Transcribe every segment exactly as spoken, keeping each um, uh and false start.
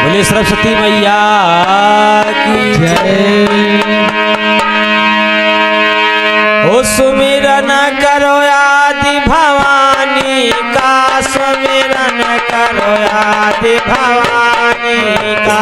बोले सरस्वती मैया की जय। ओ सुमिरन करो आदि भवानी का, सुमिरन करो आदि भवानी का।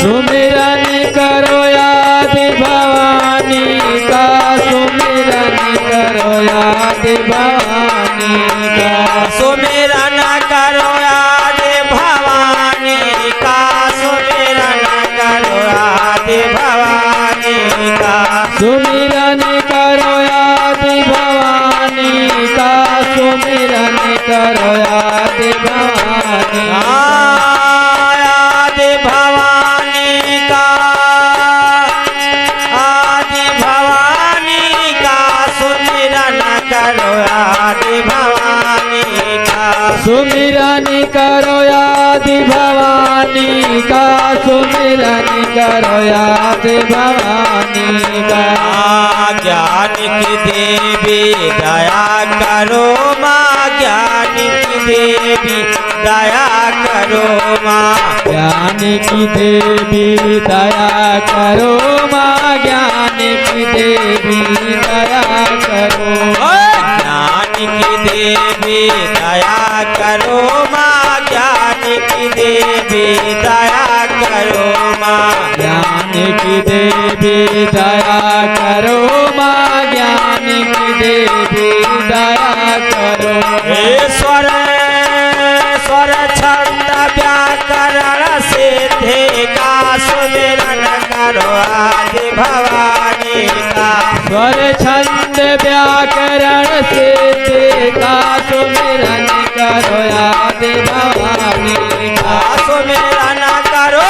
सुमिरन करो आदि भवानी का, सुमिरन करो आदि भवानी का। सुमिरन करो आदि भवानी का, सुमिरन करो आदि भवानी का। सुमिरन करो आदि भवानी का, सुमिरन करो आदि भवानी का। आदि भवानी का, आदि भवानी का, सुमिरन करो आदि भवानी का। सुमिरन करो आदि भवानी का, सुमिरन करो आदि भवानी का। आ ज्ञान की देवी दया करो माँ, ज्ञान की देवी दया करो माँ। ज्ञान की देवी दया करो माँ, ज्ञान की देवी दया करो। ओ ज्ञान की देवी दया करो माँ, ज्ञान की देवी दया करो माँ। ज्ञान की देवी दया करो माँ, ज्ञान की देवी दया करो। ईश्वर स्वर छंद व्याकरण सिद्धि का, सुमिरन करो आदि भवानी का। स्वर छंद व्याकरण सिद्धि का, सुमिरन करो आदि भवानी का। सुमिरन करो,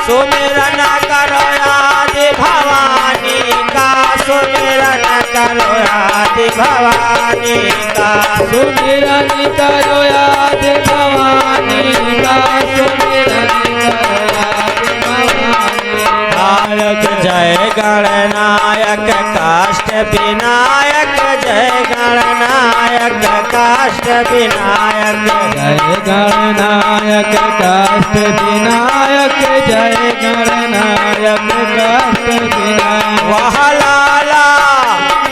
सुमिरन करो आदि भवानी का, सुमिरन करो आदि भवानी का। सुमिरन करो आदि भवानी का, सुमिरन करो आदि भवानी का। नायक जय गणनायक काष्ठ विनायक, जय गणनायक काष्ठ विनायक। जय गणनायक काष्ठ विनायक, जय गणनायक काष्ठ विनायक। वह लाला,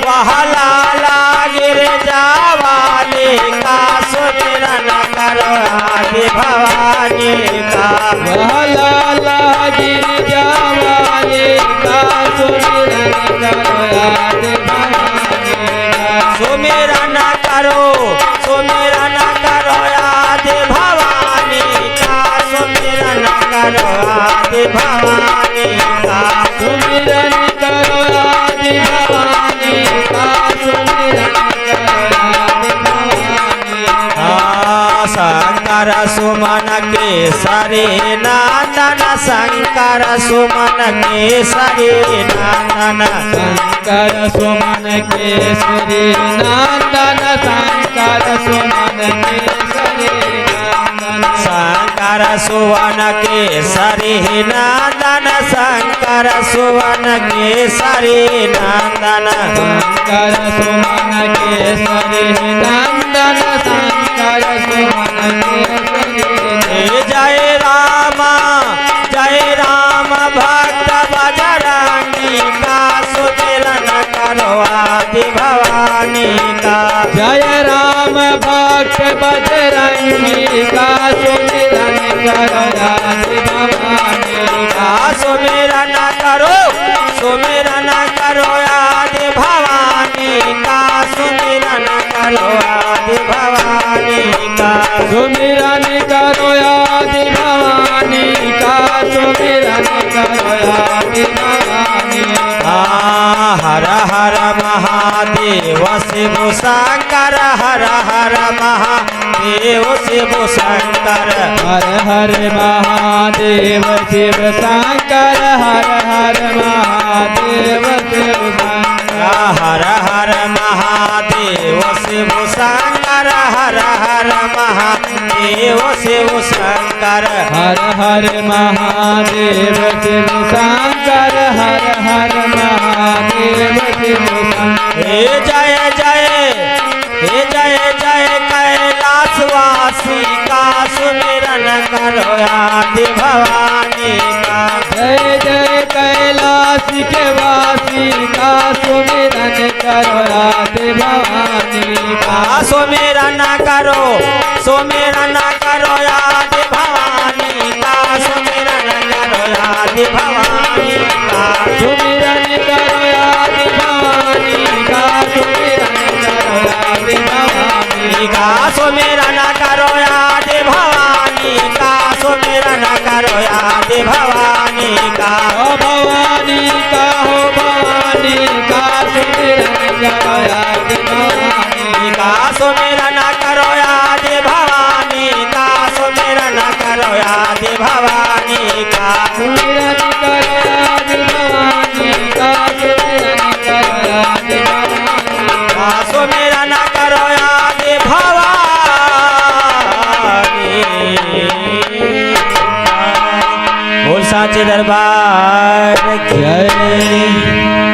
वह लाला गिरजा वाली का, सुमिरन करो आदि भवानी का। वह लाला गिरजा वाली का, सुमिरन करो आदि भवानी का। सुमिरन करो, सुमिरन करो आदि भवानी का, सुमिरन करो आदि भवानी का। सुमिरन करो आदि भवानी का, सुमिरन करो आदि भवानी का। आ, शंकर सुमन केसरी नंदन, शंकर सुमन केसरी नंदन। शंकर सुमन केसरी नंदन, शंकर सुमन केसरी नंदन। शंकर सुवन केसरी नंदन, शंकर सुवन केसरी नंदन। शंकर सुवन केसरी नंदन, शंकर सुवन केसरी नंदन। हे जय राम, जय राम भक्त बजरंगी का, सुमिरन करो आदि भवानी का। जय राम भक्त बजरंगी का, सुमिरन करो आदि भवानी का। सुमिरन करो, सुमिरन करो आदि भवानी का, सुमिरन करो आदि भवानी का। सुमिरन करो आदि भवानी का, सुमिरन करो आदि भवानी का। आ, हर हर महादेव शिव शंकर, हर हर महादेव शिव शंकर। हर हर महादेव शिव शंकर, हर हर महादेव शिव शंकर। हर हर महादेव शिव शंकर, हर हर महादेव शिव शंकर। हर हर महादेव शिव शंकर, हर हर महादेव शिव शंकर। हे जय जय, हे जय जय कैलाशवासी का, सुमिरन करो आदि भवानी का। जय जय कैलाश के वासी का सुमिरन करो आदि भवानी का। सुमिरन करो, सुमिरन करो आदि भवानी का। सुमिरन करो आदि भवानी का। सुमिरन करो आदि भवानी का। सुमिरन करो आदि भवानी का। सुमिरन करो आदि भवानी का। सुमिरन करो आदि भवानी का। हो भवानी का, हो भवानी का। सुमिरन करो आदि भवानी का। सुमिरन करो आदि भवानी का। सुमिरन करो आदि भवानी का। सुमिरन करो आदि भवानी का। सुमिरन करो आदि भवानी का। सुमिरन करो आदि भवानी। बोल साचे दरबार की जय।